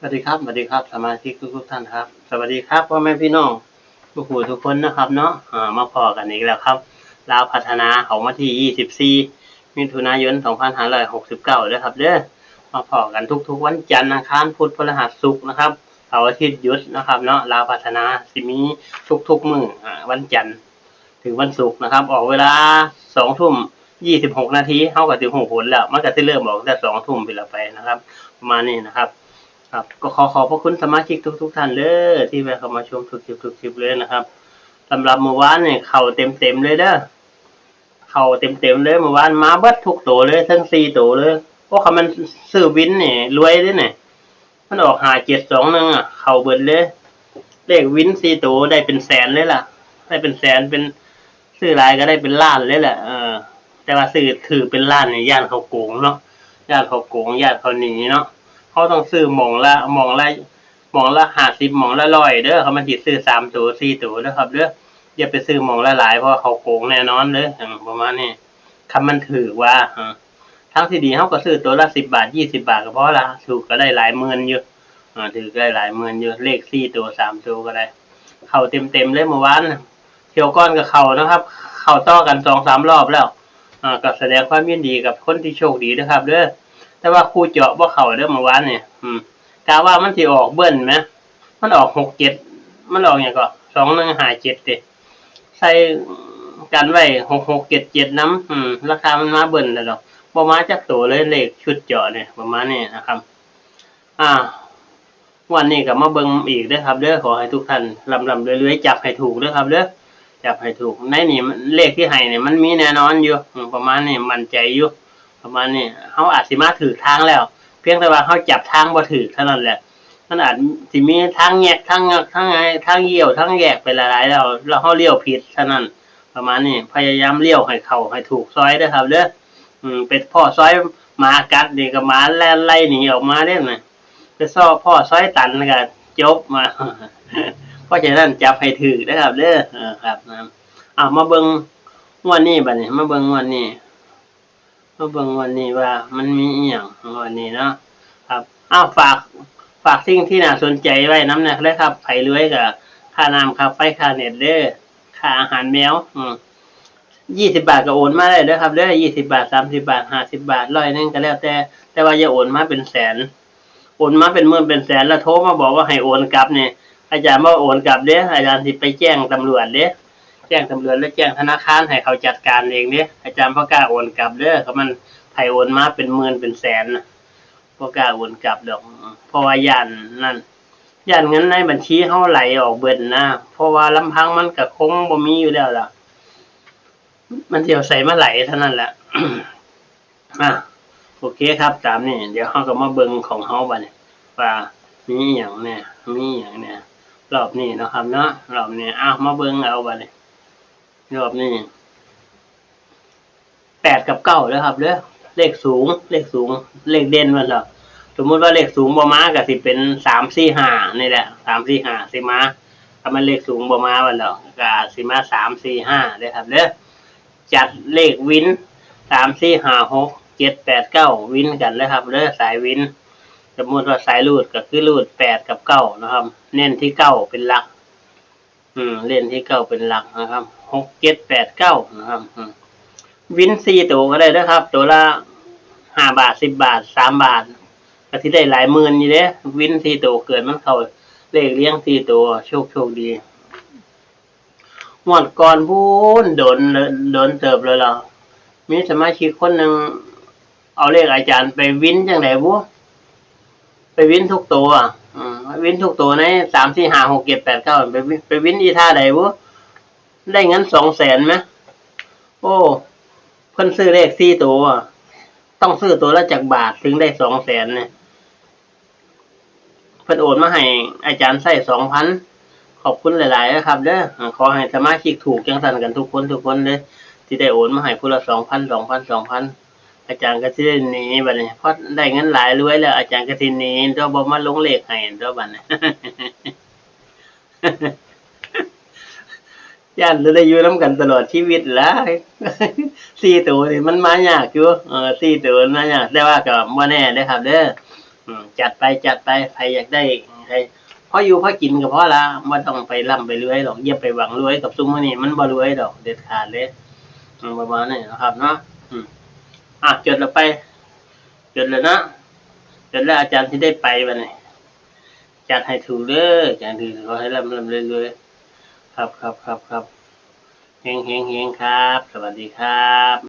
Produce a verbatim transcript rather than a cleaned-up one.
วัสดีครับ สวัสดีครับ สมาชิกทุกๆท่านครับ สวัสดีครับ พ่อแม่พี่น้องทุกผู้ทุกคนนะครับเนาะ อ่า มาพ้อกันอีกแล้วครับ ลาวพัฒนาของวันที่ยี่สิบสี่ มิถุนายน สองพันห้าร้อยหกสิบเก้า เด้อครับเด้อ มาพ้อกันทุกๆวันจันทร์ อังคาร พุธ พฤหัส ศุกร์นะครับ เสาร์อาทิตย์หยุดนะครับเนาะ ลาวพัฒนาสิมีทุกๆมื้อ อ่า วันจันทร์ ถึงวันศุกร์นะครับ ออกเวลาสองทุ่มยี่สิบหกนาที เฮาก็สิฮู้ผลแล้ว มันก็สิเริ่มออกตั้งแต่สองทุ่มพู้นล่ะไปนะครับ ประมาณนี้นะครับ ครับ ก็ขอขอบพระคุณสมาชิกทุกๆท่านเด้อ ที่แวะเข้ามาชมทุกคลิปทุกคลิปเลยนะครับ สำหรับมื้อวานนี่เข้าเต็มๆเลยเด้อ เข้าเต็มๆเลย มื้อวานมาเบิดทุกตัวเลย ทั้งสี่ตัวเลย โอ้ คันแม่นซื้อวินนี่รวยเด้เนี่ย มันออกห้าเจ็ดสองหนึ่งอะ เข้าเบิดเลย เลขวินสี่ตัวได้เป็นแสนเลยล่ะ ได้เป็นแสน เป็น ซื้อหลายก็ได้เป็นล้านเลยแหละ เออ แต่ว่าซื้อถืกเป็นล้านนี่ย้านเขาโกงเนาะ ย้านเขาโกง ย้านเขาหนีเนาะ เขาต้องซื้อหม่องละ หม่องละ หม่องละห้าสิบ หม่องละร้อยเด้อ คันแม่นสิซื้อสามตัว สี่ตัวเด้อครับเด้อ อย่าไปซื้อหม่องละหลาย เพราะว่าเขาโกงแน่นอนเด้อ อืม ประมาณนี้ คันแม่นถืกว่า เออ ทางที่ดีเฮาก็ซื้อตัวละสิบบาท ยี่สิบบาทก็พอละ ถืกก็ได้หลายหมื่นอยู่ อ่า ถืกได้หลายหมื่นอยู่ เลขสี่ตัว สามตัวก็ได้ เข้าเต็มๆเลยมื้อวานน่ะ เที่ยวก่อนก็เข้านะครับ เข้าต่อกันสองสามรอบแล้ว อ่า ก็แสดงความยินดีกับคนที่โชคดีนะครับเด้อ แต่ว่าคู่เจาะบ่เข้าเด้อมื้อวานนี่ อืม กะว่ามันสิออกเบิ้ลแหม มันออกหกเจ็ด มันออกหยังก็ สองหนึ่งห้าเจ็ด ติ ใส่กันไว้ หกหกเจ็ดเจ็ด นำ อืม ราคามันมาเบิ้ลแล้วดอก บ่มาจักตัวเลย เลขชุดเจาะนี่ ประมาณนี้นะครับ อ่า งวดนี้ก็มาเบิ่งอีกเด้อครับเด้อ ขอให้ทุกท่านร่ำๆรวยๆ จับให้ถูกเด้อครับเด้อ จับให้ถูก ในนี่มัน เลขที่ให้นี่มันมีแน่นอนอยู่ อืม ประมาณนี้ มั่นใจอยู่ ประมาณนี้ เฮาอาจสิมาถูกทางแล้ว เพียงแต่ว่าเฮาจับทางบ่ถูกเท่านั้นแหละ มันอาจสิมีทางแยก ทางงัก ทางไง ทางเยี่ยว ทางแยกไปหลายๆ แล้ว แล้วเฮาเลี้ยวผิดเท่านั้น ประมาณนี้ พยายามเลี้ยวให้เข้าให้ถูกซอยเด้อครับเด้อ อืม ไปพ้อซอยหมากัดนี่ก็หมาแล่นไล่หนีออกมาเด้อนะ ไปซ้อ พ้อซอยตันก็จบมา เพราะฉะนั้นจับให้ถูกนะครับเด้อ เออ ครับนะ อ่ะ มาเบิ่งงวดนี้บัดนี้ มาเบิ่งงวดนี้ มาเบิ่งงวดนี้ว่ามันมีอีหยังงวดนี้เนาะ ครับ อ้าว ฝาก ฝากสิ่งที่น่าสนใจไว้นำแหน่เด้อครับ ไผรวยก็ค่าน้ำค่าไฟค่าเน็ตเด้อ ค่าอาหารแมว อืม ยี่สิบบาทก็โอนมาได้เด้อครับเด้อ ยี่สิบบาท สามสิบบาท ห้าสิบบาท ร้อยหนึ่งก็แล้วแต่ แต่ว่าอย่าโอนมาเป็นแสน โอนมาเป็นหมื่นเป็นแสนแล้วโทรมาบอกว่าให้โอนกลับนี่ อาจารย์บ่โอนกลับเด้ อาจารย์สิไปแจ้งตำรวจเด้ แจ้งตำรวจแล้วแจ้งธนาคารให้เขาจัดการเองเด้ อาจารย์บ่กล้าโอนกลับเด้อ คันแม่นไผโอนมาเป็นหมื่นเป็นแสนน่ะ บ่กล้าโอนกลับดอก เพราะว่าย้านนั่น ย้านเงินในบัญชีเฮาไหลออกเบิดนะ เพราะว่าลำพังมันก็คงบ่มีอยู่แล้วล่ะ มันสิเอาไสมาไหลเท่านั้นแหละ อ่ะ โอเคครับ ตามนี้ เดี๋ยวเฮาก็มาเบิ่งของเฮาบัดนี้ ว่ามีอีหยังแหน่ มีอีหยังแหน่ รอบนี้เนาะครับเนาะ รอบนี้ อ้าว มาเบิ่งเอาบัดนี้ รอบนี้ แปดกับเก้าเด้อครับเด้อ เลขสูง เลขสูง เลขเด่นมันดอก สมมุติว่าเลขสูงบ่มาก็สิเป็นสาม สี่ ห้า นี่แหละ สาม สี่ ห้า สิมา ถ้ามันเลขสูงบ่มามันดอก ก็อาจสิมา สาม สี่ ห้า เด้อครับเด้อ จัดเลขวิน สาม สี่ ห้า หก เจ็ด แปด เก้า วินกันเด้อครับเด้อ สายวิน สมมุติว่าสายรูดก็คือรูดแปดกับเก้านะครับ เน้นที่เก้าเป็นหลัก อืม เน้นที่เก้าเป็นหลักนะครับ หก เจ็ด แปด เก้า นะครับ อืม วินสี่ตัวก็ได้นะครับ ตัวละห้าบาท สิบบาท สามบาท ก็สิได้หลายหมื่นอยู่เด้ วินสี่ตัว เกิดมันเข้าเลขเรียงสี่ตัว โชค โชคดี งวดก่อนพู้น โดน โดนเติบแล้วล่ะ มีสมาชิกคนหนึ่ง เอาเลขอาจารย์ไปวินจังไดบุ ไปวินทุกตัว อืม วินทุกตัวใน สาม สี่ ห้า หก เจ็ด แปด เก้า ไปวิน ไปวินอีท่าใดบุ ได้เงินสองแสนไหม โอ้ เพิ่นซื้อเลขสี่ตัว ต้องซื้อตัวละจักบาทถึงได้สองแสนเนี่ย เพิ่นโอนมาให้อาจารย์ใช้สองพัน ขอบคุณหลายๆนะครับเด้อ ขอให้สมาชิกถูกจังซั่นกันทุกคนทุกคนเด้อ ที่ได้โอนมาให้ผู้ละสองพัน สองพัน สองพัน อาจารย์ก็สิได้หนีบัดนี้ เพราะได้เงินหลายรวยแล้ว อาจารย์ก็สิหนี ตัวบ่มาลงเลขให้ตัวบัดนี้ ย้านจะได้อยู่นำกันตลอดชีวิตล่ะ สี่ตัวนี่มันมายากอยู่ เออ สี่ตัวมันมายาก แต่ว่าก็บ่แน่เด้อครับเด้อ อืม จัดไป จัดไป ไผอยากได้ ไผ พออยู่พอกินก็พอละ บ่ต้องไปร่ำไปรวยดอก อย่าไปหวังรวยกับซุมมื้อนี้ มันบ่รวยดอก เด็ดขาดเลย อืม ประมาณนี้นะครับเนาะ อืม อ่ะ จดแล้วไป จดแล้วเนาะ จดแล้ว อาจารย์สิได้ไปบัดนี้ จัดให้ถูกเด้อ อาจารย์ถือ ขอให้ร่ำร่ำรวยๆ ครับ ครับ ครับ ครับ เฮงๆ เฮงๆ ครับ สวัสดีครับ